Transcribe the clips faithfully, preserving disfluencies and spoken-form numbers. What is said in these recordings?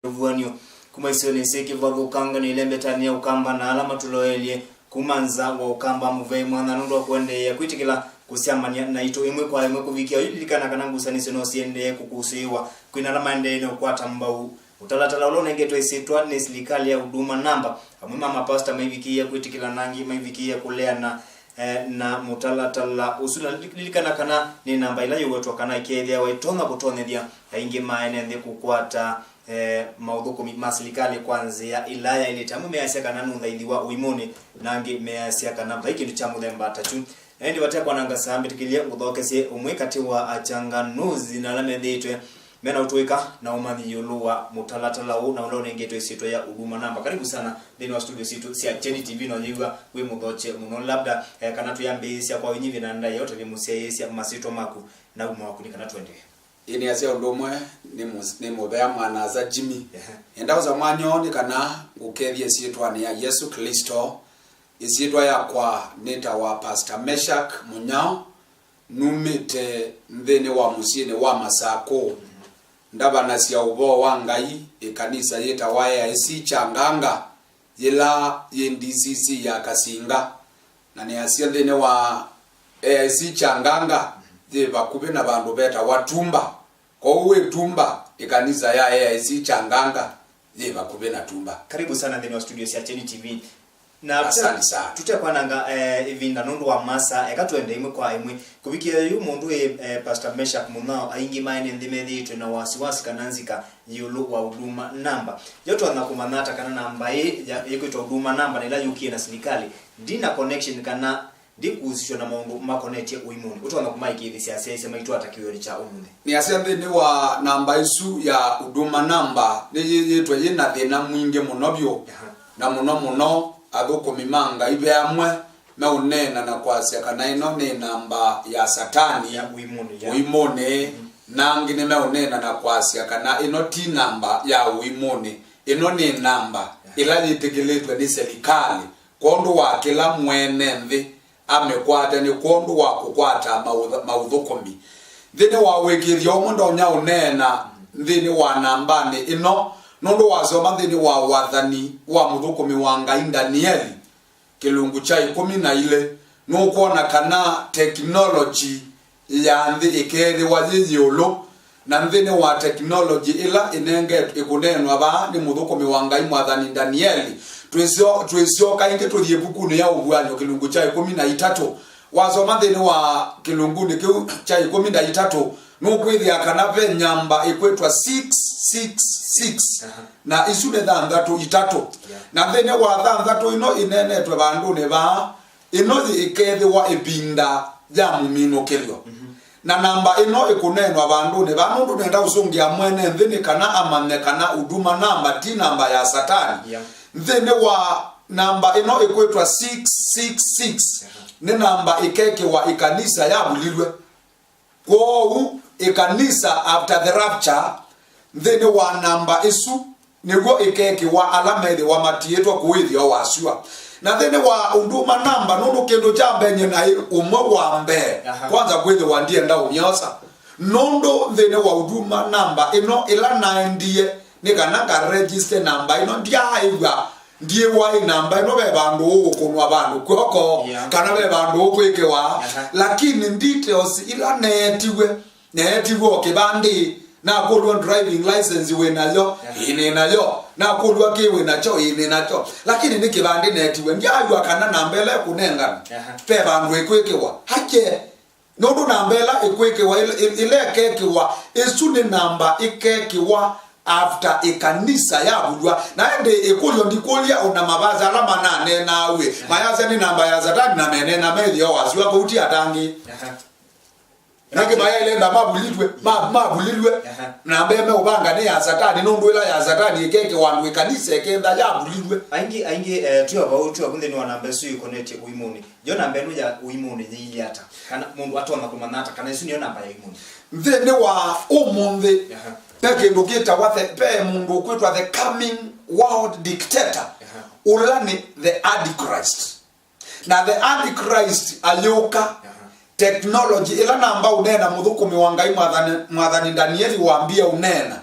Ũvuan'yo kuma isionĩ syĩ kĩvathũkangany'o ila mbetanĩ ya Ũkamba na ala matũloelye kuma nza wa Ũkamba. Mũvei mwanya nũndũ wa kũendeea kwĩtĩkĩla kũsyamany'a naitũ ĩmwe kwa ĩmwe kũvikĩa yu. Lilikana kana ngusanĩsyo no siendee kũkũsĩĩwa kwĩna ala maendee na ũkwata mbau mũtalatala ũla ũnengetwe ĩsyĩtwa nĩ silikalĩ ya Huduma Namba. Amwe ma mapasta maivikĩĩa kwĩtĩkĩla na angĩ maivikĩĩa kũleana eh, na mũtalatala ũsu. Na lilikana kana nĩ namba ĩla yĩwetwa kana ĩkeethĩawa ĩtonya kũtonyethya aingĩ ma ene nthĩ kũkwata eh, maũthũkũmi ma silikalĩ kwa nzĩa ĩla yaĩlĩte. Amwe measya kana nĩ ũthaithi wa ũimũnĩ, na angĩ measya kana vai kĩndũ kya mũthemba ta kyu. Na ĩndĩ vate kwananga saa, mbĩtĩkĩlye ngũthokesye ũmwe katĩ wa achanganuzi na ala methĩĩtwe mena ũtũĩka na ũmanyi ĩũlũ wa mũtalatala ũũ na ũla ũnengetwe ĩsyĩtwa ya Huduma Namba. Karibu sana nthĩnĩ wa studio sitũ sya Kyeni T V, na ũyĩw'a wĩ mũthokye mũno. Labda eh, kana twĩambĩĩsya kwa ũnyivĩ na ndaĩa, ũtavye mũsyaĩĩsya masyĩtwa maku na uma waku nĩ kana tũendee. Ĩnĩasya ũndũ ũmwe, nĩ mũs- nĩ mũvea mwana-a-asa Jimmy. Ehe. Enda ũsa mwanya ũũ nĩ kana ngũkethye ĩsyĩtwanĩ ya Yesũ Klĩsto. Ĩsyĩtwa yakwa nĩtawa Pastor Meshack Mũnyao. Numĩte nthĩnĩ wa mũsyĩnĩ wa Masakũ. Ndavanasya ũvoo wa Ngai ĩkanisa yĩtawa A I C Kyanganga, yĩla yĩ D C C ya Kasinga. Na nĩasya nthĩnĩ wa A I C Kyanganga yĩ vakuvĩ na vandũ vetawa Tumba. Kwoou wĩ Tumba, ĩkanisa ya A I C Kyanganga yĩ vakuvĩ na Tumba. Karibu sana nthĩnĩ wa studio sya Kyeni T V. Na tũte- Asante sana. Tũtekwananga eh, ĩvinda nũndũ wa masaa, eka twende ĩmwe kwa ĩmwe. Kũvikĩa yu mũndũ ĩ eh, Pastor Meshack Mũnyao, aingĩ ma ene nthĩ methĩĩtwe na wasiwasi kana nzika ĩũlũ wa Huduma Namba. Yo twanya kũmanya ata kana namba ĩ ya- ĩkwĩtwa Huduma Namba na ĩla yũkie na silikalĩ ndina connection kana ndĩkũusĩsw'a na maũndũ makonetye ũimũnĩ? Ũtonya kũmaĩkĩĩthĩsya asyaĩĩsya maitũ ata kĩw'ũnĩ kya ũmũnthĩ? Nĩasya nthĩnĩ wa namba ĩsu ya Huduma Namba nĩyĩyĩtwe yĩ na thĩna mwingĩ mũno vyũ. Aha. Na mũno mũno athũkũmi ma Ngai ve amwe meũneena na kwasya kana ĩno nĩ namba ya Satani. Ya ũimũnĩ, ya. Ũimũnĩ. Mhm. Na angĩ nĩmeũneena na kwasya kana ĩno ti namba ya ũimũnĩ, ĩno nĩ namba, aha, ĩla yĩtĩkĩlĩtwe nĩ selikalĩ kwondũ wa kĩla mwene nthĩ amĩkwate nĩ kwondũ wa kũkwata maũtha- maũthũkũmi. Nthĩnĩ wa ũĩkĩĩthyo ũmwe ndonya ũneena nthĩnĩ wa nambanĩ ĩno, nũndũ wasoma nthĩnĩ wa wathani wa mũthũkũmi wa Ngai Ndanieli, kĩlungu kya ĩkũmi na ilĩ, nũkwona kana teknoloji ya nthĩ ĩkeethĩwa yĩ ĩũlũ, na nthĩnĩ wa teknoloji ĩla ĩnengetwe ĩkũneenwa vaa nĩ mũthũkũmi wa Ngai mwathani Ndanieli. Twĩsyo- twĩsyoka ĩngĩ tũthi ĩvukunĩ ya Ũvuan'yo kĩlungu kya ĩkũmi na itatũ. Wasoma nthĩnĩ wa kĩlungunĩ kĩu kya ĩkũmi na itatũ, nũkwĩthĩa kana ve nyamba ĩkwĩtwa six six six. Aha. Na isu nĩ thanthatũ itatũ. Yeah. Na nthĩnĩ wa thanthatũ ĩno ĩneenetwe vandũnĩ vaa, ĩno yĩ ĩkeethĩwa ĩvinda ya mũminũkĩlyo. Mhm. Na namba ĩno ĩkũneenwa vandũnĩ vaa nũndũ nenda ũsũngĩa mwene nthĩ nĩ kana amanye kana Huduma Namba ti namba ya Satani. Yeah. Nthĩnĩ wa namba ĩno ĩkwĩtwa six six six, yeah, nĩ namba ĩkekĩwa ĩkanisa yavulilw'e. Kwoou ĩkanisa after the rapture, nthĩnĩ wa namba ĩsu nĩw'o ĩkekĩwa ala methĩwa matiĩtwe kũĩthĩwa wa syũa. Na nthĩnĩ wa Huduma Namba, nũndũ kĩndũ kya mbee nyie naĩ ũmwe wa mbee, aha, kwanza kwĩthĩwa ndienda ũmyosa, nũndũ nthĩnĩ wa Huduma Namba ĩno ĩla naendie nĩ kana nga register namba ĩno, ndyaaĩw'a Ndiĩwa ĩ namba ĩno ve vandũ ũkũnwa vandũ kw'oko, yeah, kana ve vandũ ũkwĩkĩwa. Aha. Lakini details ila neetiwe, neetiwe o kĩvandĩ, nakũlw'a driving license wĩ nayo? Yeah. Ĩĩ, nĩ nayo. Nakũlw'a kĩ wĩ nakyo? Ĩĩ, nĩ nakyo. Lakini nĩ kĩvandĩ neetiwe. Ndyaaĩw'a kana namba ĩla ĩkũnengana, aha, ve vandũ ĩkwĩkĩwa. Hake. Nũndũ namba ĩla ĩkwĩkĩwa, ĩla, ĩla ĩkekĩwa, ĩsu nĩ namba ĩkekĩwa after ĩkanisa yavulw'a. Na ĩndĩ ĩkũlyo ndikũlya o na mavasa ala mananeenaa wĩ, mayasya nĩ namba ya Satani na meneena methĩwa wasyo kũu ti atangĩ. Aha. Nĩkĩ mayaĩle nda mavulilw'e, ma-, mavulilw'e? Aha. Namba ĩmeũvanga nĩ ya Satani, nũndũ ĩla ya Satani ĩkekĩwa andũ ĩkanisa ĩkenda yavulilw'e. Aingĩ, aingĩ, eh, twĩ o vau, twĩ o vu nthĩnĩ wa namba ĩsu ĩkonetye ũimũnĩ. Yo namba ĩno ya ũimũnĩ yĩilyĩ ata? Kana mũndũ atonya kũmanya ata kana ĩsu nĩyo namba ya ũimũnĩ? Nthĩnĩ wa ũmũnthĩ, aha, ve kĩndũ kĩtawa the, ve mũndũ ũkwĩtwa the coming world dictator, aha, ũla nĩ the Antichrist. Na the Antichrist ayũka, aha, technology ĩla namba ũneena mũthũkũmi wa Ngai mwathani, mwathani Ndanieli wambie ũneena,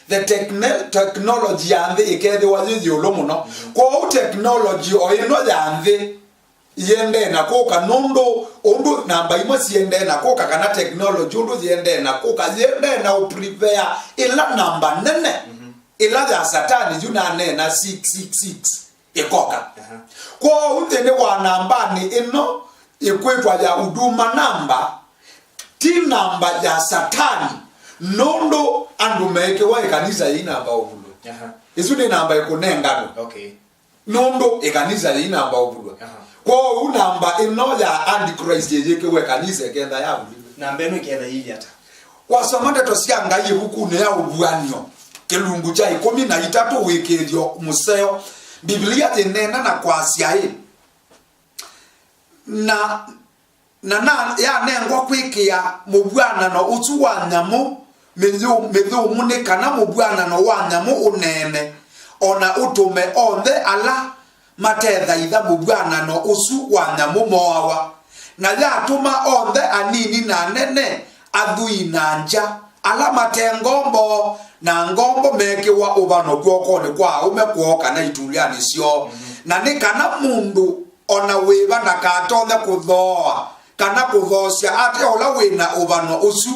The techne-, technology ya nthĩ ĩkethĩwa yĩ ĩũlũ mũno. Kwoou technology o ĩno ya nthĩ yĩendee na kũka, nũndũ ũndũ namba imwe siendee na kũka, kana technology ũndũ yĩendee na kũka, yĩendee na ũprepare ĩla namba nene, ĩla ya Satani yu naneena six six six ĩkoka. Kwoou nthĩnĩ wa nambanĩ ĩno ĩkwĩtwa ya Huduma namba, ti namba ya Satani, nũndũ andũ meekĩwa ĩkanisa yĩ namba ũvulwe. Ĩsu nĩ namba ĩkũnenganwe. Okay. Nũndũ ĩkanisa yĩinamba ũvulwa. Aha. Kwoou namba ĩno ya Antichrist yĩyĩkĩwe ĩkanisa ĩketha yavulilwe. Namba ĩno ĩketha yĩilyĩ ata? Wasoma ndeto sya Ngai ĩvukunĩ ya Ũvuan'yo, kĩlungu kya ĩkũmi na itatũ, wĩkĩĩthyo mũseo, Mbivilia yĩneena na kwasya ĩ, na na na yanengwa kwĩkĩa mũvw'anano ũsu wa nyamũ mĩyũ-, mĩthũmũ, nĩ kana mũvw'anano wa nyamũ ũneene, o na ũtũme onthe ala matethaitha mũvw'anano ũsu wa nyamũ mooawa. Na yatũma onthe anini na anene, athwii na ngya, ala mate ngombo na ngombo mekĩwa ũvano kw'okonĩ kwa aũme kwoo kana itulyanĩ syoo, na nĩ kana mũndũ o na wĩva ndakatonye kũthooa kana kũthoosya ate ũla wĩ na ũvano ũsu,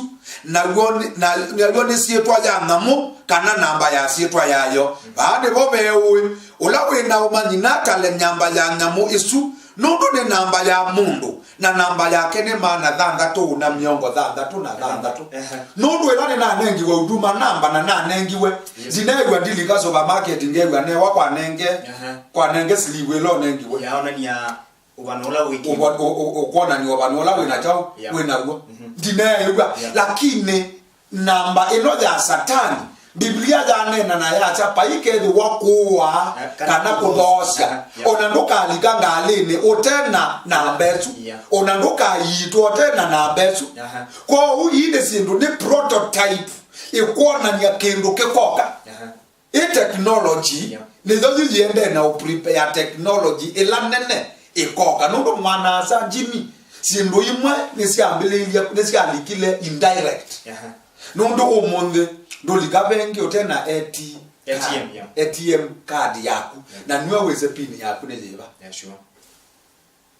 naw'o nĩ, na, naw'o nĩ syĩtwa ya nyamũ kana namba ya syĩtwa yayo. Vaa nĩvo ve ũĩ. Ũla wĩ na ũmanyi natale namba ya nyamũ ĩsu, nũndũ nĩ namba ya mũndũ, na namba yake nĩ maana thanthatũ na mĩongo thanthatũ na thanthatũ. Ehe. Nũndũ ĩla nĩnanengiwe Huduma namba na nanengiwe, yes, ndineew'a ndilika supermarket ngeew'a newa kwanenge, ehe, kwanenge silivu ĩla ũnengiwe. Yaonania ũvano ũla wĩkĩtwe. Ũva-, ũ-, ũ-, ũkwonany'a ũvano ũla wĩ na kyaũ, yeah, wĩ naw'o. Mhm. Ndineew'a. Yeah. Lakini namba ĩno ya Satani, Biblia yaneena na yasya, vaikethĩwa kũũa, eh, kana, kana kũthoosya. Aha, yeah. O na ndũkalika ngalĩnĩ ũte na namba ĩsu. Yeah. O na ndũkaiitwa ũte na namba ĩsu. Aha. Kwoou ii nĩ syĩndũ, nĩ prototype ĩkwonany'a kĩndũ kĩkoka. Aha. Ĩ technology, yeah, nĩyo yu yĩendee na ũprepare technology ĩla nene ĩkoka. Nũndũ mwana-a-asa Jimmy, syĩndũ imwe nĩsyambĩlĩilye, nĩsyalikile indirect. Aha. Nũndũ ũmũnthĩ ndũlika vengi ũte na A T M, A T M, yeah, A T M card yaku, yeah, na nĩwe wĩsĩ pin yaku nĩ yĩva. Yeah, sure.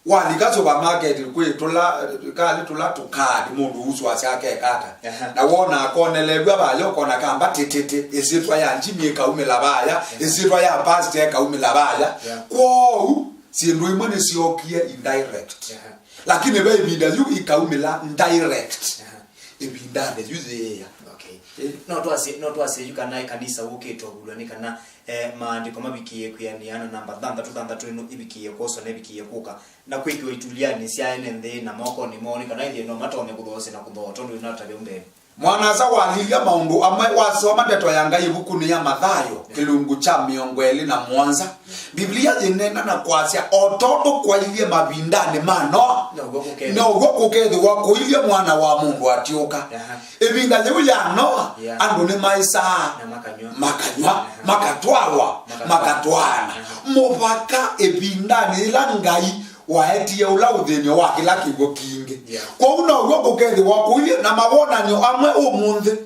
Walika supermarket kwĩ tũla, kalĩ tũla tũkaadi mũndũ ũsu asya akeka ata. Aha. Na wona akonelew'a vaya, ũkona kamba tĩtĩtĩ, ĩsyĩtwa ya Jimmy ĩkaumĩla vaya, aha, ĩsyĩtwa ya pastor ĩkaumĩla vaya. Yeah. Kwoou, syĩndũ imwe nĩsyookie indirect. Aha. Lakini ve ĩvinda yu ikaumĩla direct. Aha. Ĩvindanĩ yu yĩĩa. Okay. Eh. No twasye, no twasye yu kana ĩkanisa wũkĩte ũvulwa nĩ kana, eh, maandĩko mavikĩĩe kwĩanĩa na namba thanthatũ thanthatũ ĩno ĩvikĩĩe kwoswa na ĩvikĩĩe kũka. Na kwĩkĩwa itulyanĩ sya ene nthĩ na mokonĩ moo, nĩ kana ithyĩ no matonye kũthoosya na kũthooa, tondũ ĩnatavya mbee. Mwana-a-asa walilya maũndũ amwe, wasoma ndeto ya Ngai ĩvukunĩ ya Mathayo, yeah, kĩlungu kya mĩongo ĩlĩ na mũonza. Yeah. Biblia yĩneena na kwasya, o tondũ kwailye mavindanĩ ma Noa, now'o kũkethĩwa, now'o kũkethĩwa kũilye Mwana wa Mũndũ atyũka. Aha. Ĩvinda yĩu ya Noa, yeah, andũ nĩmaĩsaa, na makanywa, makanywa, aha, makatwawa, makatwawa, makatwaana. Aha. Mũvaka ĩvindanĩ yĩla Ngai waetie ũla ũthĩny'o wa kĩla kĩw'ũ kingĩ. Yeah. Kwoou now'o kũkethĩwa kũilyĩ, na mawonany'o amwe ũmũnthĩ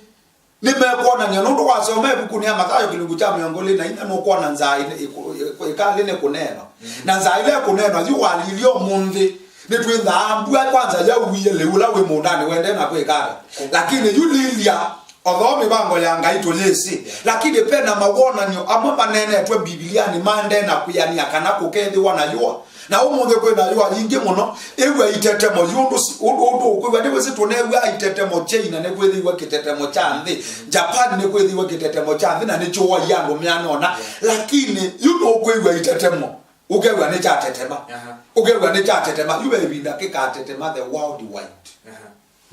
nĩmekwonany'a, nũndũ wasoma ĩvukunĩ ya Mathayo kĩlungu kya mĩongo ĩlĩ na inya, nũkwona nzaa ĩkalĩ nĩ kũneenwa. Mm-hmm. Na nzaa ĩla ĩkũneenwa yu walilye ũmũnthĩ, nĩtwĩthaa mbua kwanza yauie lĩu ũla wĩ mũũndanĩ wendee na kwĩka ata. Lakini yu lilya, othoo mĩvango ya Ngai tũyĩsĩ, lakini ve na mawonany'o amwe maneenetwe Mbivilianĩ maendee na kwĩanĩa kana kũkethĩwa na yũa. Na ũmũnthĩ kwĩ na yũa yingĩ mũno, ĩw'a itetemo, yu ũndũ si-, ũndũ, ũndũ ũkwĩw'a, nĩwĩsĩ tũneew'aa itetemo China, nĩkwĩthĩiwe kĩtetemo kya nthĩ, Japan nĩkwĩthĩiwe kĩtetemo kya nthĩ, na nĩkyũaie andũ mĩanona. Yeah. Lakini yu nũkwĩw'a itetemo, ũkew'a nĩkyatetema. Aha. Ũkew'a nĩkyatetema, yu ve ĩvinda kĩkatetema the world wide. Aha.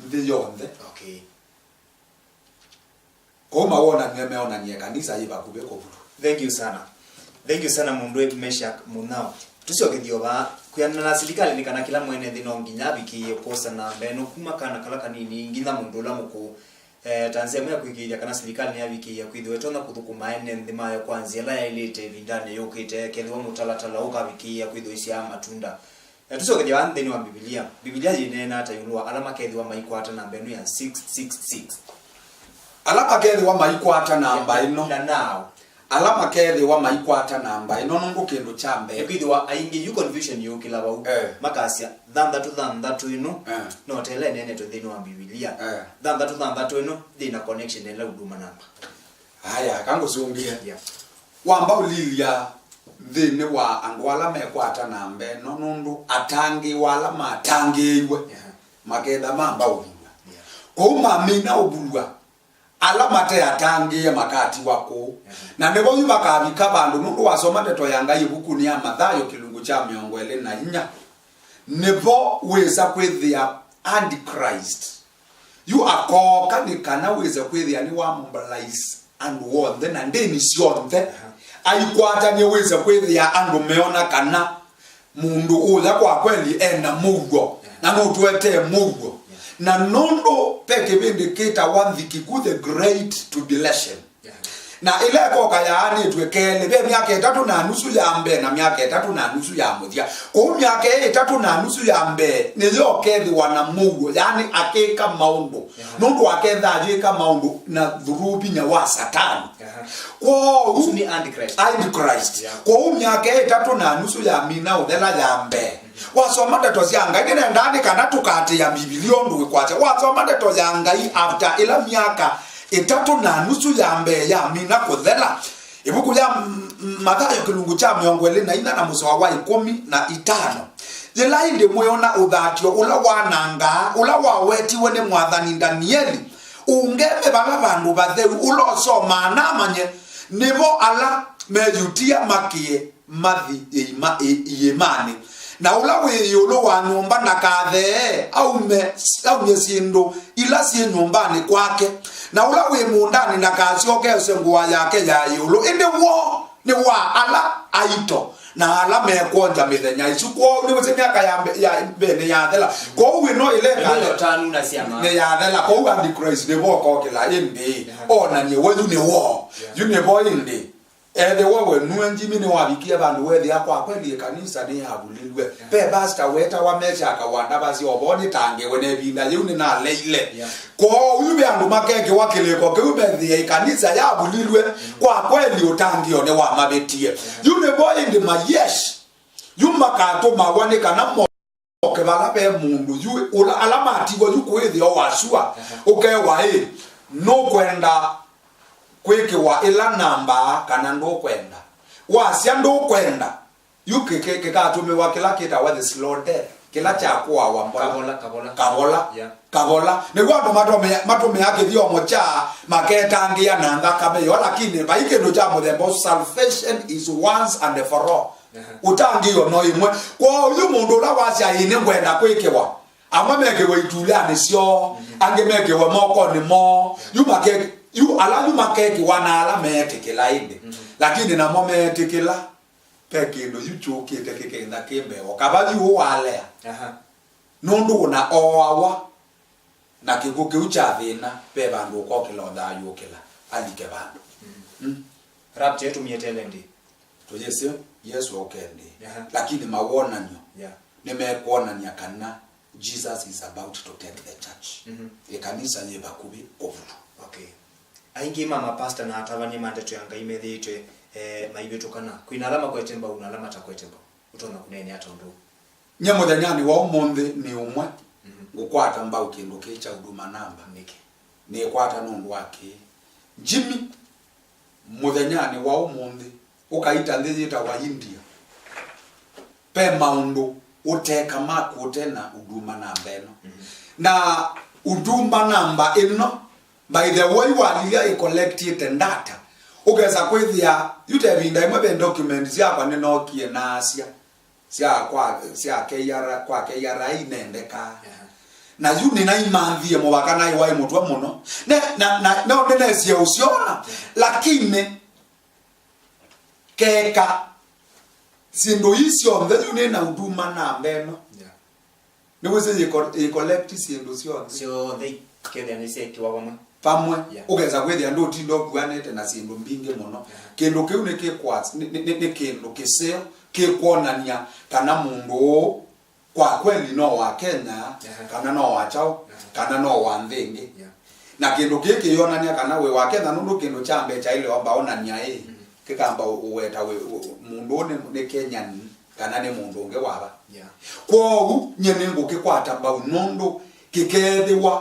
Nthĩ yonthe. Okay. Kwoou mawonany'o meonany'a ĩkanisa yĩ vakuvĩ kũvulwa. Thank you sana. Thank you sana mũndũ Meshack Mũnyao. Tũsyokethye o vaa. Kwĩanana na silikalĩ nĩ kana kĩla mwene nthĩ no nginya avikĩĩe kwosa namba ĩno kuma kana kala kanini nginya mũndũ ũla mũkũũ. Eh, ta nzĩa ĩmwe ya kũĩkĩĩthya kana silikalĩ nĩyavikĩĩa kwĩthĩwa ĩtonya kũthũkũma ene nthĩ mayo kwa nzĩa ĩla yaĩlĩte ĩvindanĩ yũkĩte, kethĩwa mũtalatala ũkavikĩĩa kwĩthĩwa isyaa matunda. Na tũsyokethya vaa nthĩnĩ wa Mbivilia. Mbivilia yĩneena ata ĩũlũ wa ala makethĩwa maikwata namba ĩno ya six six six? Ala makethĩwa maikwata namba ĩno. Na nao. Ala makethĩwa maikwata namba ĩno nũndũ kĩndũ kya mbee. Nĩkwĩthĩwa aingĩ yu confusion yũkĩla vau. Eh. Makasya, thanthatũ thanthatũ ĩno, eh, no tela ĩneenetwe nthĩnĩ wa Mbivilia. Eh. Thanthatũ thanthatũ ĩno, ndĩ na connection na ĩla Huduma namba. Aya, kangũsũngĩe. Yeah. Wamba ũlilya nthĩnĩ wa andũ ala mekwata namba ĩno nũndũ atangĩĩwa ala matangĩĩiwe, yeah, maketha mamba ũvulw'a. Yeah. Kwoou mamina ũvulw'a ala mate atangĩĩe makatiwa kũu. Yeah. Na nĩvo yu makavika vandũ, nũndũ wasoma ndeto ya Ngai ĩvukunĩ ya Mathayo kĩlungu kya mĩongo ĩlĩ na inya, nĩvo wĩsa kwĩthĩa Antichrist. Yu akooka nĩ kana wĩse kwĩthĩa nĩwamobilize andũ onthe na ndĩni syonthe, aikwatany'e wĩse kwĩthĩa andũ meona kana mũndũ ũya kwa kweli ena mũuo na nũtũetee mũuo. Na nũndũ ve kĩvĩndĩ kĩtawa Nthikikũ, the Great Tribulation. Na ĩla ĩkoka yaanĩtw'e kelĩ, ve myaka ĩtatũ na nusu ya mbee na myaka ĩtatũ na nusu ya mũthya. Kwoou myaka ĩĩ ĩtatũ na nusu ya mbee nĩyo ũkethĩwa na mũuo, yaani akĩka maũndũ, nũndũ akethaa ayĩka maũndũ na through vinya wa Satani. Kwoou Ũsu nĩ Antichrist. Antichrist. Yeah. Kwoou myaka ĩtatũ na nusu ya mina ũthela ya mbee. Wasoma ndeto sya Ngai, nĩnendaa nĩ kana tũkaatĩĩa Mbivilia ũndũ ĩkwasya. Wasoma ndeto ya Ngai after ĩla myaka ĩtatũ na nusu ya mbee ya mina kũthela. Ĩvuku ya M-, M-, Mathayo kĩlungu kya mĩongo ĩlĩ na inya na mũsoa wa ĩkũmi na itano. Yĩla ĩndĩ mwĩona ũthatyo ũla wanangaa, ũla wawetiwe nĩ mwathani Ndanieli, ũngeme vala vandũ vatheu, ũla ũsomaa na amanye, nĩvo ala me Yutia makĩe mathi ĩima-, ĩ-, iĩmanĩ. Na ũla wĩ ĩũlũ wa nyũmba ndakathee aume, aumye syĩndũ ila syĩ nyũmbanĩ kwake. Na ũla wĩ mũũndanĩ ndakasyoke ose ngũa yake ya ĩũlũ, ĩndĩ woo nĩ wa ala aito na ala mekwonza mĩthenya ĩsu. Kwoou nĩwĩsĩ myaka ya mbe-, ya mbee nĩyathela. Kwoou ĩno ĩleka Ĩno yo tanu na syama. Nĩyathela. Kwoou Antichrist nĩvo ũkokĩla ĩndĩ. Aha. Onanie we yu nĩ woo. Yeah. Yu nĩvo ĩndĩ. Ethĩwa we nue Jimmy nĩwavikie vandũ weethĩa kwa kweli ĩkanisa nĩyavulilw'e. Yeah. Ve pastor wetawa Meshaka wa Ndavasya, ovo nĩtangĩwe na ĩvinda yĩu nĩnaleile. Yeah. Kwoou yu ve andũ makekĩwa kĩlĩko kĩu methĩe ĩkanisa yavulilw'e, kwa kweli ũtangĩĩo nĩwamavĩtie. Yeah. Yu nĩvo ĩndĩ mayesh yu makatũmawa nĩ kana mo- Oke vala ve mũndũ yu, ũla, ala matiwa yu kwĩthĩa wa sua, ũkewa ĩ, nũkwenda kwĩkĩwa ĩla namba kana ndũkwenda. Wasya ndũkwenda, yu kĩ-, kĩ-, kĩkatũmĩwa kĩla kĩtawa the slow death, kĩla kya kũawa mbola. Kavola, kavola. Kavola. Yeah. Kavola. Nĩw'o andũ matũmĩa-, matũmĩaa kĩthyomo kya maketangĩĩa na nthakame yoo, lakini vai kĩndũ kya mũthemba ũsu. Salvation is once and for all. Aha. Ũtangĩĩo no ĩmwe. Kwoou yu mũndũ ũla wasya ĩĩ nĩngwenda kwĩkĩwa, amwe mekĩwe itulanĩ syoo, mhm, angĩ mekĩwe mokonĩ moo. Yu make-, yu ala yu makekĩwa na ala meetĩkĩla ĩndĩ. Mhm. Lakini namo meetĩkĩla, ve kĩndũ yu kyũkĩte kĩkenda kĩ mbee o kava yu ũwalea. Aha. Nũndũ ũna ooawa na kĩkw'ũ kĩu kya thĩna, ve vandũ ũkokĩla ũthayũũkĩla alike vandũ. Mm. Mm. Rapture ĩtũmie tele ndĩ. Tũyĩsĩ Yesũ oke ndĩ. Aha. Lakini mawonany'o, yeah, nĩmekwonany'a kana Jesus is about to take the church. Mhm. Ĩkanisa yĩ vakuvĩ kũvulwa. Okay. Aingĩ ma mapasta na atavany'a ma ndeto ya Ngai methĩĩtwe, eh, maivĩtũkana. Kwĩna ala makwete mbau na ala matakwete mbau. Ũtonya kũneenea ata ũndũ ũũ? Nyie mũthenyanĩ wa ũmũnthĩ nĩ ũmwe, mhm, ngũkwata mbau kĩndũ kĩĩ kya Huduma Namba. Nĩkĩ? Nĩkwata nũndũ wa kĩĩ? Jimmy, mũthenyanĩ wa ũmũnthĩ, ũkaita nthĩ yĩtawa India. Ve maũndũ ũteka maku ũte na Huduma Namba ĩno. Mhm. Na Huduma Namba ĩno, by the way, walilya ĩcollectĩte data. Ũkesa kwĩthĩa, yu ta ĩvinda ĩmwe ve document syakwa nĩnookie naasya. Sya kwa, sya K R, kwa K R I inendekaa. Aha. Na yu nĩnaimanthie mũvaka naĩ waĩ mũtwe mũno. Ne, na, na, no nĩnesie ũsyona, lakini keka syĩndũ ii syonthe yu nĩ na Huduma Namba ĩno. Yeah. Nĩwĩsĩ yĩko-, yĩkolekti syĩndũ syonthe. Syonthe ikethĩa nĩsyekiwa vamwe. Vamwe. Yeah. Ũkesa kwĩthĩa ndũtinda ũkuanĩte na syĩndũ mbingĩ mũno. Yeah. Kĩndũ kĩu nĩ kĩkwas-, nĩ, nĩ, nĩ, nĩ kĩndũ kĩseo kĩkwonany'a kana mũndũ ũũ kwa kweli no wa Kenya, yeah, kana no wa kyaũ, yeah, kana no wa nthĩ ĩngĩ. Yeah. Na kĩndũ kĩĩ kĩyonany'a kana wĩ wa Kenya, nũndũ kĩndũ kya mbee kyaĩle wamba onany'a ĩ, kĩkamba ũ-, ũweta wĩ, ũ-, mũndũ ũũ nĩ, nĩ Kenyan kana nĩ mũndũ ũngĩ wa va. Yeah. Kwoou nyie nĩngũkĩkwata mbau nũndũ kĩkeethĩwa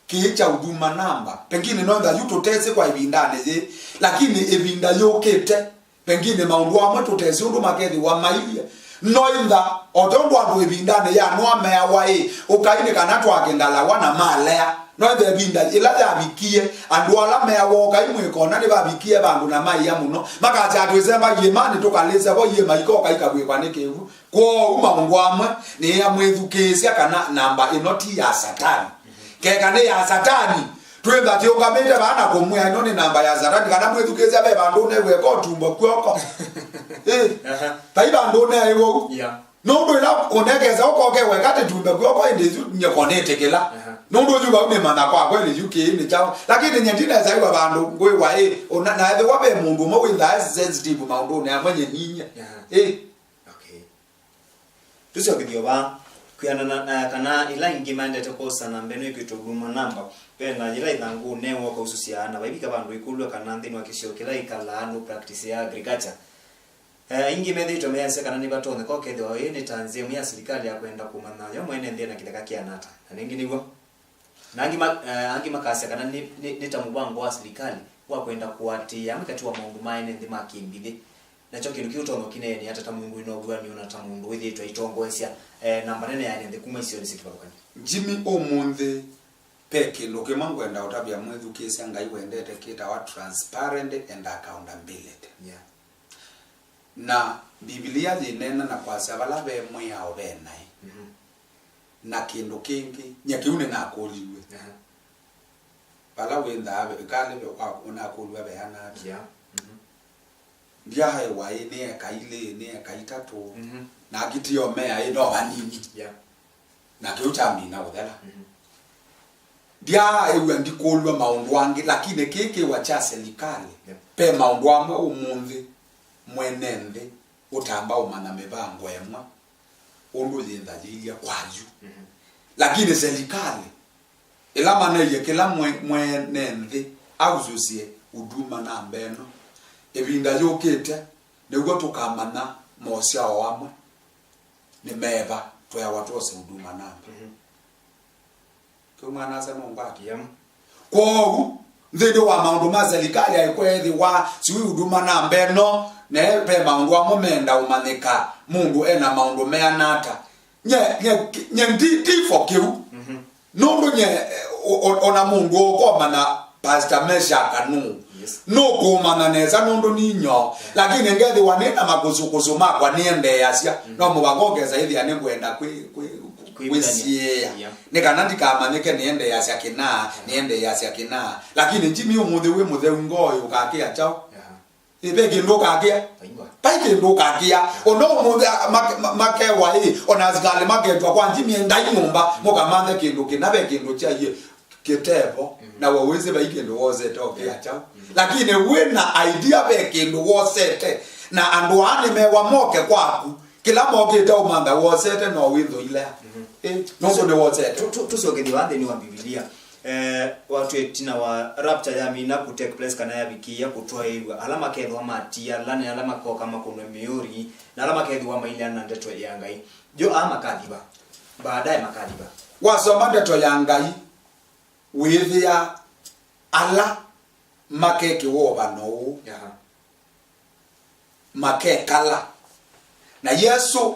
kĩĩ kya Huduma namba. Pengine no ĩtha yu tũtesĩ kwa ĩvindanĩ yĩĩ, lakini ĩvinda yũkĩte, pengine maũndũ amwe tũtesĩ ũndũ makethĩwa mailyĩ. No ĩtha, o tondũ andũ ĩvindanĩ ya Noa meawa ĩ, ũkai nĩ kana twake ngalawa na malea. No ĩtha ĩvinda ĩla yavikie, andũ ala meawa ũkai mwĩkona nĩvavikie vandũ na maĩa mũno, makasya twĩsemba iĩmanĩ tũkalĩse vo iĩma ikoka ikavw'ĩkwa nĩ kĩw'ũ. Kwoou maũndũ amwe nĩamwĩthukĩĩsya kana namba ĩno ti ya Satani. Keka nĩ ya Satani, twĩtha tĩũngamĩte vaa na kũmwĩa ĩno nĩ namba ya Satani, kana mwĩthukĩĩsya ve vandũ ũnew'eka ũtumbo kw'oko. Ĩ, Aha. Vai vandũ ũneĩwa ũu. Yeah. Nũndũ ĩla ũnekesa ũkoke weka tĩtumbe kw'oko ĩndĩ yu nyeko nĩtĩkĩla. Aha. Nũndũ yu vau nĩmanya kwa kweli yu kĩĩ nĩ kyaũ. Lakini nye ndinesa ĩwa vandũ ngwĩwa ĩ, ũna, na ethĩwa ve mũndũ ũmwe wĩthaa sensitive maũndũnĩ amwe nye ninyie. Aha. Ĩ. Okay. Tũsyokethye o vaa, kwĩanana na kana ĩla ingĩ maendete kwosa namba ĩno ĩkwĩtwa Huduma namba, ve na yĩla ĩthangũ ũnewa ũkausũsya na vaivika vandũ ĩkũlw'a kana nthĩnĩ wa kĩsio kĩla ĩkalaa nũ practice ya agriculture. Eh, aingĩ methĩĩtwe measya kana nĩvatonyeka ũkethĩwa ĩĩ nĩ ta nzĩa ĩmwe ya silikalĩ ya kwenda kũmanya yo mwene nthĩ ena kĩtheka kĩana ata. Na nĩngĩ nĩw'o. Na angĩ ma-, eh, angĩ makasya kana nĩ, nĩ, nĩ ta mũvango wa silikalĩ wa kwenda kũatĩĩa amwe katĩ wa maũndũ ma ene nthĩ ma kĩmbithĩ. Nakyo kĩndũ kĩu ũtonya ũkĩneenea ata ta mũndũ wĩ na ũvuan'yo na ta mũndũ wĩthĩĩtwe aitongoesya, eh, namba nene ya ene nthĩ kuma isionĩ syĩ kĩvathũkany'o? Jimmy, ũmũnthĩ ve kĩndũ kĩmwe ngwenda ũtavya mwĩthukĩĩsya Ngai wendete kĩtawa transparent and accountability. Yeah. Na Mbivilia yĩneena na kwasya vala ve mwĩao ve naĩ. Mhm. Na kĩndũ kĩngĩ, nyie kĩu nĩnakũliw'e. Aha. Vala wĩnthaa ve, kalĩ ve, wa, ũnakũlw'a veana ata? Yeah. Mhm. Ndyaewa ĩ nĩ eka ilĩ, nĩ eka itatũ. Mhm. Na akitio mea ĩ no vanini. Yeah. Na kĩu kyamina ũthela. Mhm. Ndyaaĩw'a ndikũlw'a maũndũ angĩ, lakini kĩĩ kĩwa kya selikalĩ. Yep. Ve maũndũ amwe ũmũnthĩ mwene nthĩ ũtamba ũmanya mĩvango ĩmwe ũndũ yĩnthayĩilye kwa yu. Mhm. Lakini selikalĩ ĩla maneie kĩla mwe-, mwene nthĩ ausũsye Huduma namba ĩno, ĩvinda yũkĩte nĩw'o tũkamanya mosyao amwe nĩ meva tweawa twose Huduma namba. Mhm. Kĩu mwana-a-asa nũngwata. Yep. Kwoou, nthĩnĩ wa maũndũ ma selikalĩ aĩ kweethĩwa sijui Huduma namba ĩno, na ve maũndũ amwe menda ũmanyĩka mũndũ ena maũndũ meana ata. Nye, nye, nye ndi, ndi for kĩu. Mhm. Nũndũ nye, o-, o-, ona mũndũ ũkomanya Pastor Meshack nũ. Yes. Nũkũmanya nesa nũndũ ninyo. Yeah. Lakini ngethĩwa nĩ na makũsũkũsũ makwa nĩendeeasya. Mm. No mũvaka ũkesa ĩthĩa nĩngwenda kwĩ, kwĩ, kwĩsiĩĩa. Yeah. Nĩ kana ndikamanyĩke nĩendeeasya kĩnaa, yeah, nĩendeeasya kĩnaa. Lakini Jimmy ũmũnthĩ wĩ mũtheu ngoo ũkakĩa kyaũ? Yeah. Ĩ, ve kĩndũ ũkakĩa? Aingwa. Vai kĩndũ ũkakĩa. Ona ũmũnthĩ, a, make-, ma-, makewa ĩ, ona asikalĩ maketwa kwa Jimmy endai nyũmba, mũkamanthe kĩndũ kĩna ve kĩndũ kya iye kĩtevo, mhm, na we wĩsĩ vai kĩndũ wosete ũkĩa kyaũ. Mhm. Lakini wĩ na idea ve kĩndũ wosete, na andũ aa nĩmewa moke kwaku, kĩla mokĩte ũmantha wosete no wĩthũile. Mhm. Ĩ, nũndũ nĩwosete. Tu-, tu-, tũsyokethye vaa nthĩnĩ wa Mbivilia. Eh, watw'e ĩtina wa rapture yamina ku take place kana yavikĩĩa kũtwaĩĩw'a, ala makethĩwa matiala nĩ ala makoka makũnwe mĩũri, na ala makethĩwa maileana na ndeto ya Ngai. Yo aa makathi va? Baadaye makathi va? Wasoma ndeto ya Ngai, wĩthĩa ala makekĩwa ũvano ũũ. Aha. Makekala. Na Yesũ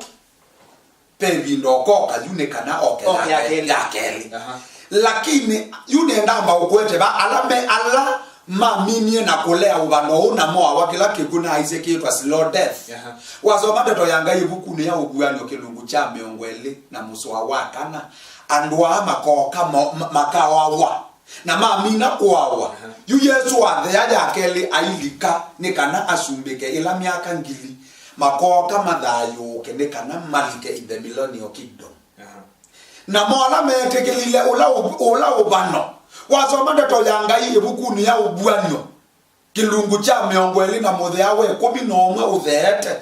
ve ĩvinda ũkoka yu nĩ kana oke, oke ya kelĩ. Ya kelĩ. Aha. Lakini yu nĩendamba ũkwete va ala me, ala maminie na kũlea ũvano ũũ na moawa kĩla kĩkw'ũ na aisye kĩtwa slow death. Aha. Wasoma ndeto ya Ngai ĩvukunĩ ya Ũvuan'yo kĩlungu kya mĩongo ĩlĩ na mũsoa wa kana, andũ aa makoka mo-, ma-, makawawa. Na mamina kũawa, aha, yu Yesũ athea ya kelĩ ailika nĩ kana asumbĩke ĩla myaka ngili, makooka mathayũũke nĩ kana malike in the millennial kingdom. Aha. Namo ala metĩkĩlile ũla ũ-, ũla ũvano. Wasoma ndeto ya Ngai ĩvukunĩ ya Ũvuan'yo, kĩlungu kya mĩongo ĩlĩ na mũthea wa ĩkũmi na ũmwe ũtheete.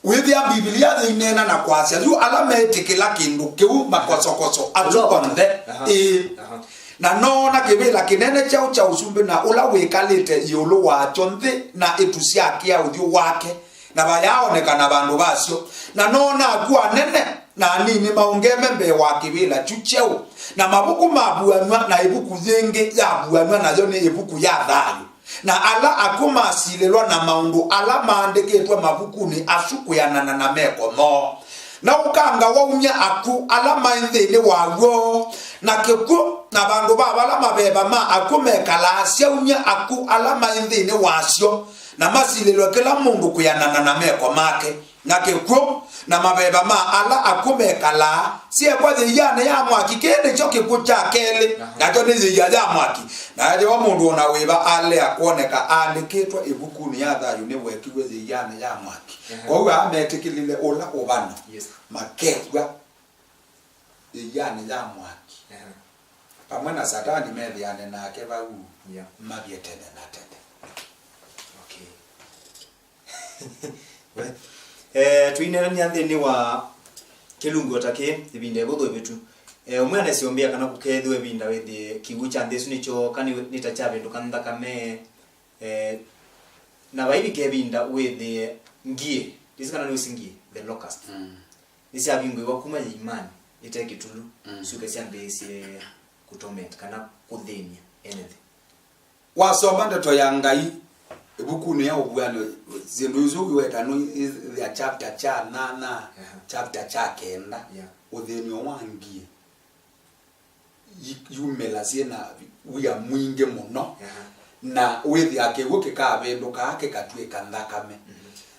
Wĩthĩa Mbivilia yĩineena na kwasya, yu ala metĩkĩla kĩndũ kĩu makosokoso, asu onthe. Aha. Ĩĩ. Aha. Na noona kĩvĩla kĩnene kyaũ kya ũsumbĩ na ũla wĩkalĩte ĩũlũ wakyo nthĩ na ĩtu sya kĩa ũthyũ wake, na vayaonekana vandũ vasyo. Na noona akw'ũ anene na anini maũngeme mbee wa kĩvĩla kyu kyeũ, na mavuku mavuanw'a, na ĩvuku yĩngĩ yavuanw'a, nayo nĩ ĩvuku ya thayũ. Na ala akw'ũ masilĩlwa na maũndũ ala maandĩkĩtwe mavukunĩ asu kwĩanana na meko moo. Na ũkanga waumya akw'ũ ala maĩ nthĩnĩ waw'o, na kĩkw'ũ, na vandũ va vala maveva ma akw'ũ mekalaa, syaumya akw'ũ ala maĩ nthĩnĩ wasyo, na masilĩlwe kĩla mũndũ kwĩanana na meko make. Na kĩkw'ũ, na maveva ma ala akw'ũ mekalaa, syeekwa yĩianĩ ya mwaki. Kĩĩ nĩkyo kĩkw'ũ kya kelĩ, nakyo nĩ yĩia ya mwaki. Na ethĩwa mũndũ o na wĩva alea kwoneka aandĩkĩtwe ĩvukunĩ ya thayũ, nĩwekiw'e yĩianĩ ya mwaki. Kwoou aa metĩkĩlile ũla ũvano, makekw'a yĩianĩ ya mwaki vamwe na Satani, methĩane nake vau, mavye tene na tene. We, eh, tũineenany'a nthĩnĩ wa kĩlungu o ta kĩĩ ĩvinda ĩvũthũ ĩvĩtu. Eh, ũmwe anasyombĩa kana kũkeethĩwa ĩvinda wĩthĩe kĩw'ũ kya nthĩ ĩsu nĩkyooka nĩ, nĩ ta kyavĩndũka nthakame. Eh, na vaivika ĩvinda wĩthĩe ngie, ndĩsĩ kana nĩwĩsĩ ngie, the locust, nĩsyavingũĩwa kuma yĩimanĩ ĩte kĩtulu, syũke syambĩĩsye kũtorment kana kũthĩny'a ene nthĩ. Wasoma ndeto ya Ngai ĩvukunĩ ya Ũvuan'yo, syĩndũ isu iwetanwa ithea chapter kya nyanya, chapter kya kenda, ũthĩny'o wa ngie yumĩla syĩ na wia mwingĩ mũno, na wĩthĩa kĩw'ũ kĩkavĩndũkaa kĩkatw'ĩka nthakame.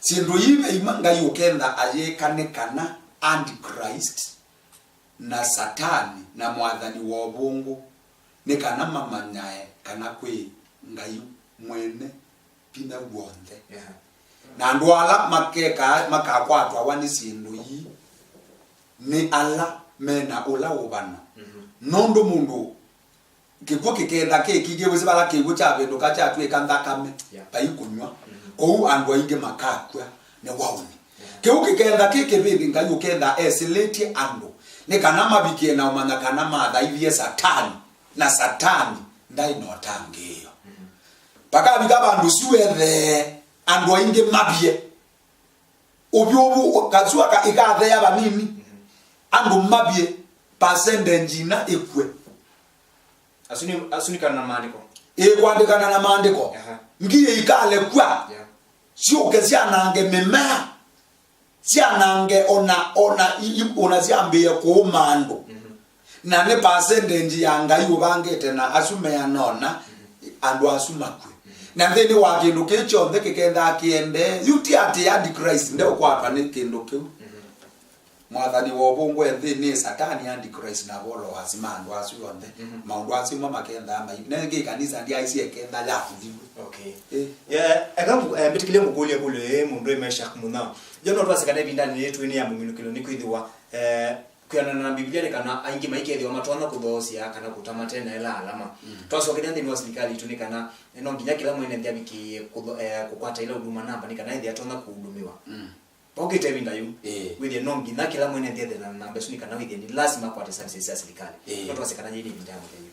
Syĩndũ ii veima Ngai ũkenda ayĩka nĩ kana Antichrist na Satani na mwathani wa ũvũngũ nĩ kana mamanyae kana kwĩ Ngai mwene vinya w'onthe. Na andũ ala makekaa makakwatwawa nĩ syĩndũ ii nĩ ala me na ũla ũvano. Nũndũ mũndũ kĩkw'ũ kĩkenda kĩ kingĩ, wĩsĩ vala kĩw'ũ kyavĩndũka kyatw'ĩka nthakame, vai kũnyw'a. Kwoou andũ aingĩ makakw'a nĩ waũni. Kĩu kĩkenda kĩ kĩvĩndĩ Ngai ũkenda esĩlĩtye andũ nĩ kana mavikĩe na ũmanya kana mathaithie Satani, na Satani ndaĩ na ũtangĩĩo. Vakavika vandũ syũethee andũ aingĩ mavye. Ũvyũvu kasua ka ikathea vanini, andũ mavye percentage ina ĩkw'e. Asu nĩ, asu nĩ kana na maandĩko. Ĩ, kwandĩkana na maandĩko. Aha. Ngie ikalekwa. Yeah. Syũke syanange mĩmea, syanange ona, ona, i- i- ona syambĩĩe kũũma andũ. Na nĩ percentage ya Ngai ũvangĩte na asu meana ũna andũ asu makw'e. Na nthĩnĩ wa kĩndũ kĩu kyonthe kĩkethaa kĩendee, yu ti atĩ Antichrist ndeũkwatwa nĩ kĩndũ kĩu. Mwathani wa ũvũngũ e nthĩ nĩ Satani, Antichrist, na followers ma andũ asu onthe. Maũndũ asu mo makethaa mai. Na ĩngĩ ĩkanisa ndyaisye ĩketha yakũthilw'e. Okay. Ĩ. Yeah, eka mbu- eh, mbĩtĩkĩlye ngũkũlye kũlyo ĩ mũndũ ĩ Meshack Mũnyao. Yo no twasye kana ĩvindanĩ yĩĩ twĩ nĩ ya mũminũkĩlyo nĩkwĩthĩwa, eh, kwĩanana na Mbivilia nĩ kana aingĩ maikethĩwa matonya kũthoosya kana kũtama tena ĩla alama. Twasokethya nthĩnĩ wa silikalĩ itũ nĩ kana, eh, no nginya kĩla mwene nthĩ avikĩĩe kũtho- eh, kũkwata ĩla Huduma namba nĩ kana ethĩe atonya kũhudumiwa. Vaũkĩte ĩvinda yu, ĩĩ, wĩthĩe no nginya kĩla mwene nthĩ ethe na namba ĩsu nĩ kana wĩthĩe nĩ lasima akwate services sya silikalĩ. Ĩĩ. No twasye kana yĩĩ nĩ ĩvinda ya mũthya yu.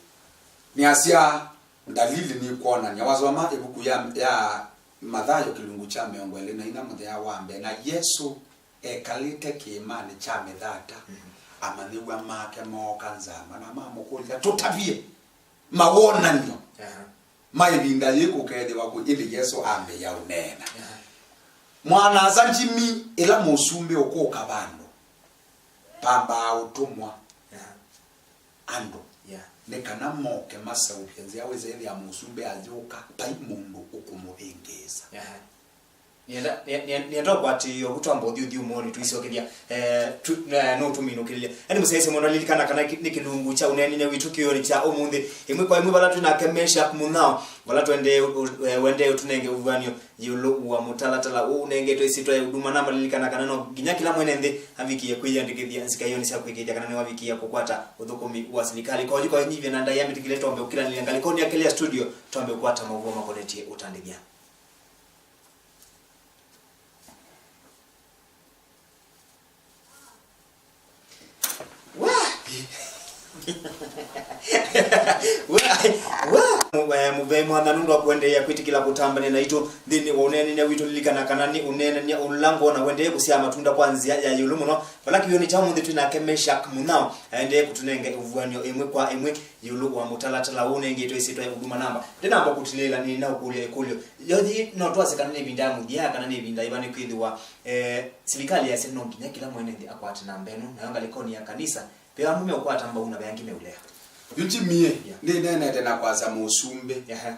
Nĩasya, ndalili nĩkwonany'a. Wasoma ĩvuku ya, ya Mathayo kĩlungu kya mĩongo ĩlĩ na inya mũthea wa mbee, na Yesũ ekalĩte kĩĩmanĩ kya mĩthata, amanyĩw'a make mooka nzama na mamũkũlya, "Tũtavye, mawonany'o." Aha. Ma ĩvinda yĩĩ kũkeethĩwa kũ ĩndĩ Yesũ ambĩĩa ũneena. Aha. Mwana-a-asa Jimmy, ĩla mũsumbĩ ũkũka vandũ, vambaa ũtũmwa, aha, andũ, yeah, nĩ kana moke maseũvye nzĩa. Wĩsĩ ĩthĩa mũsumbĩ ayũka, vai mũndũ ũkũmũvĩngĩĩsa. Aha. Nĩenda, nĩ- nĩ- nĩenda ũkwatĩĩo vu twamba ũthi ũthyũmũonĩ tũisokethya, eh, tu- eh, no tũminũkĩlĩlye. Eni mũsyaĩĩsya mũndũ alilikana kana kĩ- nĩ kĩlungu kya ũneeninĩ witũ kĩoonĩ kya ũmũnthĩ. Ĩmwe kwa ĩmwe vala twĩ nake Meshack Mũnyao, vala twendee ũ- ũ- eh, wendee ũtũnenge ũvuan'yo ĩũlũ wa mũtalatala ũũ ũnengetwe ĩsyĩtwa ya Huduma namba. Lilikana kana no nginya kĩla mwene nthĩ avikĩe kwĩyĩandĩkĩthya nzikaĩonĩ sya kũĩkĩĩthya kana nĩwavikĩĩa kũkwata ũthũkũmi wa silikalĩ. Kwa oyu kwa nyivya na ndaĩa mĩtĩkĩle twambe ũkĩlanĩlya ngalĩkonĩ ya Kĩlĩa Studio, twambe ũkwata maũvoo makonetye ũtandĩthya. Wa, wa. Mu- eh, mũvea mwathani nũndũ wa kũendeea kwĩtĩkĩla kũtambania naitũ nthĩnĩ wa ũneenany'a witũ. Lilikana kana nĩ ũneenany'a ũla ngwona ũendee kũsyaa matunda kwa nzĩa ya ĩũlũ mũno. Vala kĩw'ũnĩ kya ũmũnthĩ twĩ nake Meshack Mũnyao, aendee kũtũnenga ũvuan'yo ĩmwe kwa ĩmwe ĩũlũ wa mũtalatala ũũ ũnengetwe ĩsyĩtwa ya Huduma Namba. Ndĩnamba kũtilĩĩla nĩnaũkũlya ĩkũlyo. Yothi no twasye kana nĩ ĩvinda ya mũthya kana nĩ ĩvinda yĩva, nĩkwĩthĩwa, eh, silikalĩ yasya no nginya kĩla mwene nthĩ akwate namba ĩno, nayo ngalĩkonĩ ya kanisa ve andũ meũkwata mbau na ve angĩ meũlea. Yu Jimmy, yeah, nĩneenete na kwasya mũsumbĩ, ehe,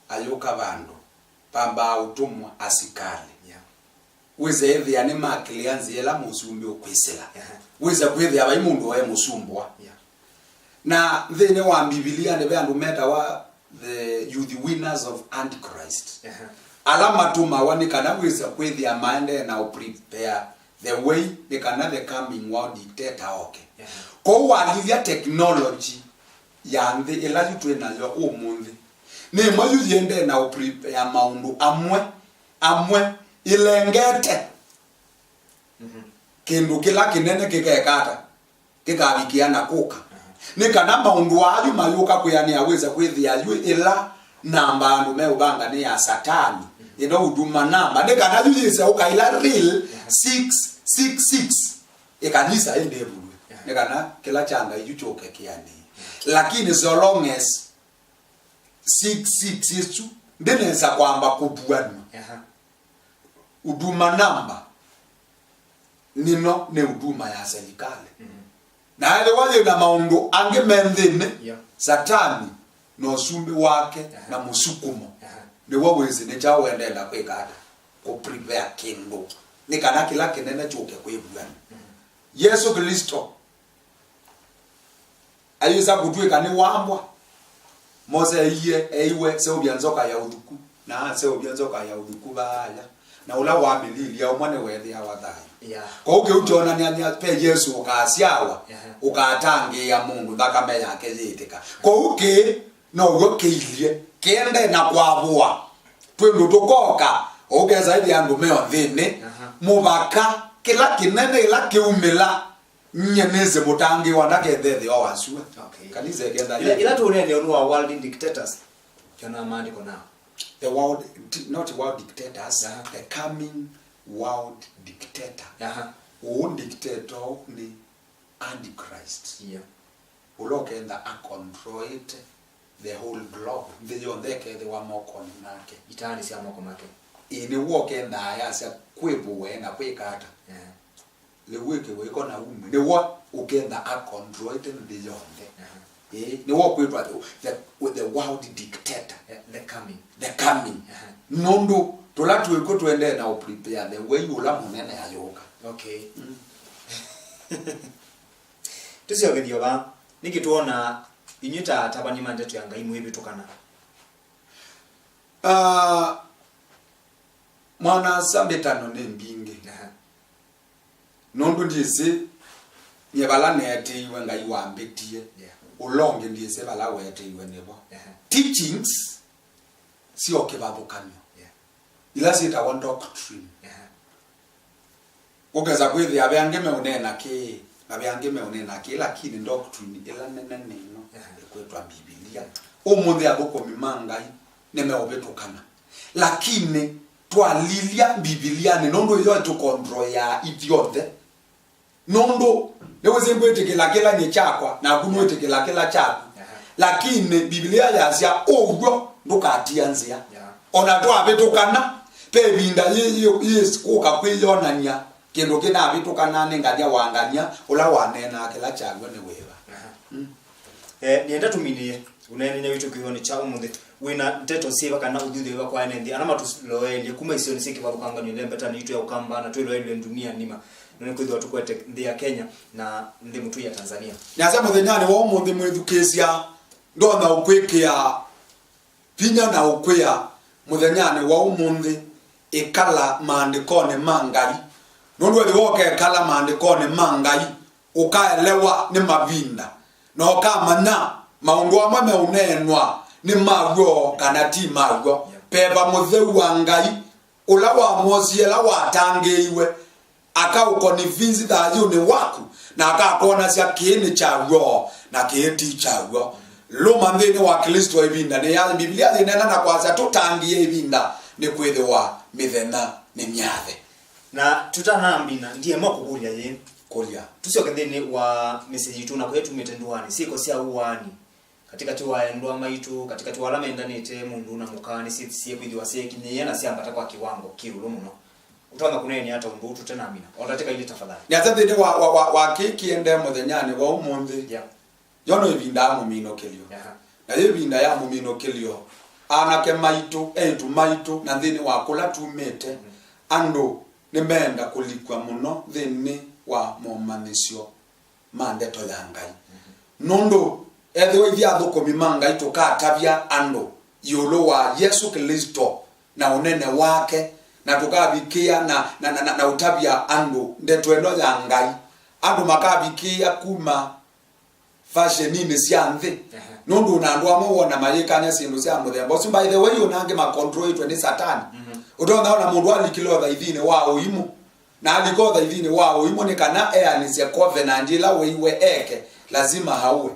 ayũka vandũ, vambaa ũtũmwa asikalĩ. Yeah. Wĩse ĩthĩa nĩmakĩlĩa nzĩa ĩla mũsumbĩ ũkwĩsĩla. Ehe. Wĩse kwĩthĩa vai mũndũ waĩ mũsumbwa. Yeah. Na nthĩnĩ wa Mbivilianĩ ve andũ metawa the youth winners of Antichrist. Ehe. Ala matũmawa nĩ kana wĩse kwĩthĩa maendee na ũ prepare the way nĩ kana the coming world dictator oke. Ehe. Kwoou walilya technology ya nthĩ ĩla yu twĩ nayo ũmũnthĩ, nĩ ĩmwe yu yĩendee na ũ prepare maũndũ amwe, amwe ĩlengete, mhm, kĩndũ kĩla kĩnene kĩkekata, kĩkavikĩa na kũka. Aha. Nĩ kana maũndũ aa yu mayũka kwĩanĩa wĩse kwĩthĩa yu ĩla namba andũ meũvanga nĩ ya Satani, mhm, ĩno Huduma Namba. Nĩ kana yu yĩse ũkaĩla real, aha, six six six, ĩkanisa ĩndĩvulw'e. Aha. Nĩ kana kĩla kya Ngai yu kyũke kĩanĩe. Lakini so long as six six ĩsu ndĩnesa kwamba kũvuanw'a, aha, Huduma Namba nĩno nĩ huduma ya serikali. Mhm. Na ethĩwa yĩ na maũndũ angĩ me nthĩnĩ, yeah, Satani na ũsumbĩ wake, aha, na mũsukumo, aha, nĩw'o wĩsĩ nĩ kyaũ ũendee na kwĩka ata, kũ prepare kĩndũ nĩ kana kĩla kĩnene kyũke kwĩvuanw'a. Mhm. Yesũ Klĩsto ayĩsa kũtw'ĩka nĩwambwa. Mose eie, eiwe, seũvya nzoka ya ũthuku, na aseũvya nzoka ya ũthuku vaaya, na ũla wamĩlilya ũmwe nĩweethĩawa thayũ. Yeah. Kwoou kĩu kyonany'a ve Yesũ ũkasyawa, yeah, ũkatangĩĩa mũndũ nthakame yake yĩĩtĩka. Kwoou kĩĩ now'o kĩilye kĩende na kwavũa twĩndũ tũkoka, ũkesa ĩthĩa andũ meo nthĩnĩ, aha, mũvaka kĩla kĩnene ĩla kĩumĩla. Nyie nĩsĩ mũtangĩĩwa ndakethethĩwa wasua. Okay. Kanisa ĩkenda ĩla, yĩ- ĩla tũũneenea ũndũ wa world dictators, kĩona maandĩko nao. The world, not world dictators, aha, the coming world dictator. Aha. Ũũ dictator ũũ nĩ Antichrist. Yeah. Ũla ũkenda acontrolĩte the whole globe. Nthĩ yonthe ĩkethĩwa mokonĩ make. Itanĩ sya moko make. Ĩĩ, nĩw'o ũkenda ayasya kwĩvũwe na kwĩka ata. Yeah. Lĩu wĩkĩwe ĩko na ume. Nĩw'o ũkenda acontrolĩte nthĩ yonthe. Aha. Ĩĩ, nĩw'o kwĩtwa the, the, the world dictator. Eh, the coming. The coming. Aha. Nũndũ tũla twĩkw'o tũendee na ũ prepare the way ũla mũnene ayũka. Okay. Mm. Tũsyokethyo vaa, nĩkĩ twona inyw'ĩ ta atavany'a ma ndeto ya Ngai mwĩvĩtũkana? Ah, mwana-a-asa, mbĩtano nĩ mbingĩ. Aha. Nũndũ ndyĩsĩ nyie vala neetĩiwe, Ngai wambĩtie. Yeah. Ũla ũngĩ ndyĩsĩ vala weetĩiwe nĩvo. Aha. Teachings sya kĩvathũkany'o. Yeah. Ila syĩtawa doctrine. Aha. Ũkesa kwĩthĩa ve angĩ meũneena kĩĩ, na ve angĩ meũneena kĩĩ, lakini doctrine ĩla nene nĩ ĩno, aha, ĩkwĩtwa Mbivilia. Ũmũnthĩ athũkũmi ma Ngai nĩmeũvĩtũkana. Lakini twalilya Mbivilianĩ, nũndũ ĩyo ĩtũkontroyaa ithyonthe. Nũndũ nĩwĩsĩ ngwĩtĩkĩla kĩla nĩ kyakwa, naku nĩwĩtĩkĩla kĩla kyaku. Aha. Lakini Mbivilia yasya ũw'o ndũkatia nzĩa. Yeah. O na twavĩtũkana, ve ĩvinda yĩ, yĩ, yĩkũka kwĩyonany'a kĩndũ kĩnavĩtũkana nĩ ngany'a wa ngany'a, ũla waneenaa kĩla kyaw'o nĩ wĩva. Aha. Mm. Eh, nĩenda tũminĩe ũneenany'a witũ kĩw'ũnĩ kya ũmũnthĩ. Wĩna ndeto syĩva kana ũthuthyo wĩva kwa ene nthĩ ala matũloeelye kuma isionĩ syĩ kĩvathũkangany'o lembetanĩ yitũ ya Ũkamba na twĩloelw'e ndunia nima? Nũndũ nĩkwĩthĩwa tũkwete nthĩ ya Kenya na nthĩ mũtũi ya Tanzania. Nĩasya mũthenyanĩ wa ũmũnthĩ, mwĩthukĩĩsya, ndonya ũkwĩkĩa vinya na ũkwĩa mũthenyanĩ wa ũmũnthĩ, ĩkala maandĩkonĩ ma Ngai. Nũndũ ethĩwa ũkekala maandĩkonĩ ma Ngai, ũkaelewa nĩ mavinda, na ũkamanya maũndũ amwe meũneenwa nĩ ma w'o kana ti ma w'o. Yeah. Veva mũtheu wa Ngai, ũla wamosie, ũla watangĩĩiwe, Akaũkonivinzi thayũnĩ waku, na akakwonasya kĩĩ nĩ kya w'o na kĩĩ ti kya w'o. Lũma nthĩnĩ wa Klĩsto ĩvinda nĩ ya Biblia yĩneena na kwasya tũtangĩĩe ĩvinda, nĩkwĩthĩwa mĩthenya nĩ myathe. Na tũtanambina, ndiema kũkũlya yĩĩ. Kũlya. Tũsyoke nthĩnĩ wa mĩsyĩ yitũ na kũya tumĩte ndũanĩ, syĩko sya ũaani katĩkatĩ wa endwa maitũ, katĩkatĩ wa ala mendanĩte, mũndũ na mũka, nĩsyĩthĩie kwĩthĩwa syekinyĩĩa na syambata kwa kĩwango kĩ ĩũlũ mũno. Ũtonya kũneenea ata ũndũ ũũ tũtenamina? O ndatĩka ilĩ tafadhali. Nĩasya nthĩnĩ wa, wa, wa, wa kĩĩ kĩendee mũthenyanĩ wa ũmũnthĩ. Yeah. Yo no ĩvinda ya mũminũkĩlyo. Aha. Na yo ĩvinda ya mũminũkĩlyo, anake maitũ, eĩtu maitũ, na nthĩnĩ wa kũla tumĩte, andũ nĩmeenda kũlikw'a mũno nthĩnĩ wa momanyĩsyo ma ndeto ya Ngai. Nũndũ ethĩwa ithyĩ athũkũmi ma Ngai tũkatavya andũ ĩũlũ wa Yesũ Klĩsto na ũnene wake, na tũkavikĩa na, na, na, na, na ũtavya andũ ndeto ĩno ya Ngai, andũ makavikĩĩa kuma fasheninĩ sya nthĩ. Ehe. Nũndũ na andũ amwe wona mayĩkany'a syĩndũ sya mũthemba ũsu. By the way, ona angĩ makontrolĩtwe nĩ Satani. Mhm. Ũtonya ona mũndũ alikile ũthaithinĩ wa ũimũ, na alika ũthaithinĩ wa ũimũ nĩ kana eanĩsye covenant ĩla wĩiwe eke, lazima aue.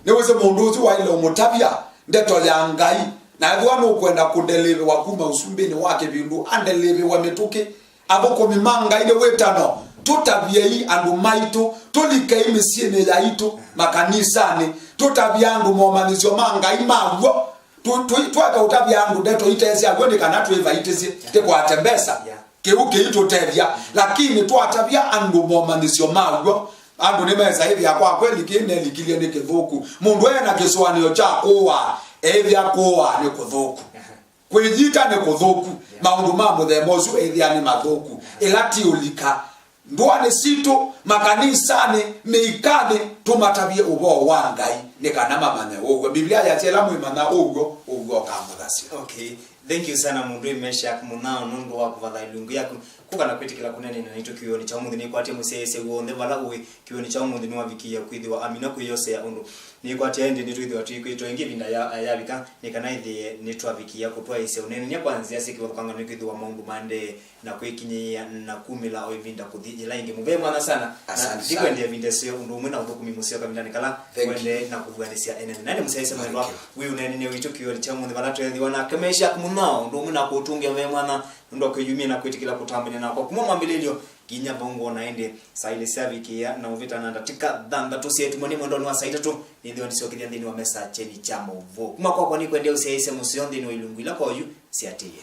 Nĩwĩsĩ mũndũ ũsu waĩle ũmũtavya ndeto ya Ngai, na ethĩwa nũkwenda kũndelĩvĩwa kuma ũsumbĩnĩ wa kĩvindu, andelĩvĩwe mĩtũkĩ. Athũkũmi ma Ngai nĩ wĩtano, tũtavyei andũ maitũ, tũlikei mĩsyĩnĩ yaitũ, makanisanĩ, tũtavye andũ momanyĩsyo ma Ngai ma w'o. Tũ- tũ- tweka ũtavya andũ ndeto ite sya w'o nĩ kana twĩvaitĩsye, tĩkwate mbesa. Yeah. Kĩu kĩitũtethya, lakini twatavya andũ momanyĩsyo ma w'o, andũ nĩmesa ĩthĩa kwa kweli kĩĩ nelikilye nĩ kĩthũku. Mũndũ ena kĩsũanĩo kya kũaa, ethĩa kũaa nĩ kũthũku. Aha. Kwĩyita nĩ kũthũku. Yeah. Maũndũ ma mũthemba ũsu ethĩa nĩ mathũku. Ĩla ti ũlika ndũanĩ sitũ, makanisanĩ, mĩikanĩ, tũmatavye ũvoo wa Ngai nĩ kana mamanye ũw'o. Biblia yasya ĩla mwĩmanya ũw'o, ũw'o ũkamũthasya. Okay. Thank you sana mũndũ Meshack Mũnao nũndũ wa kũvatha ilungu yaku. Kũka na kwĩtĩkĩla kũneenea naitũ kĩw'ũnĩ kya ũmũnthĩ. Nĩkwatĩe mũsyaĩĩsya w'onthe vala ũĩ kĩw'ũnĩ kya ũmũnthĩ nĩwavikĩĩa kwĩthĩwa amina kwĩyosea ũndũ. Nĩkwatĩe ĩndĩ nĩtwĩthĩwa twĩkwĩtwa ĩngĩ ĩvinda ya, yavika, nĩ kana ĩthĩe nĩtwavikĩĩa kũtwaĩĩsya ũneenany'a kwa nzĩa syĩ kĩvathũkany'o nĩkwĩthĩwa maũndũ maendee na kwĩkinyĩĩa na kumĩla o ĩvinda kũthi yĩla ĩngĩ. Mũvee mwanya sana. Asante sana. Ndikwendea ĩvinda ĩseo ũndũ ũmwe na ũthũkũmi mũseo kavindanĩ kala. Thank you. Wende na kũvuanĩsya enene. Nani mũsyaĩĩsya mwendwa, thank you, wĩ ũneenany'a witũ kĩw'ũnĩ kya ũmũnthĩ vala tweethĩwa nake Meshack Mũnao ũndũ ũmwe na kũũtũngĩa mũvee mwanya nũndũ wa kwĩyumya na kwĩtĩkĩla kũtambany'a nakwa kuma mwambĩlĩlyo nginya vau ngwona ĩndĩ saa ilĩ syavikĩĩa na ũvĩta na ndatĩka thanthatũ syaĩtũmwa nĩ mwendonĩ wa saa itatũ. Nĩnthĩwa ndisyokethya nthĩnĩ wa mesa kyeni kya maũvoo. Kuma kwakwa nĩkwendea ũsyaĩĩsya mũseo nthĩnĩ wa ilungu ila kwa oyu siatĩĩe.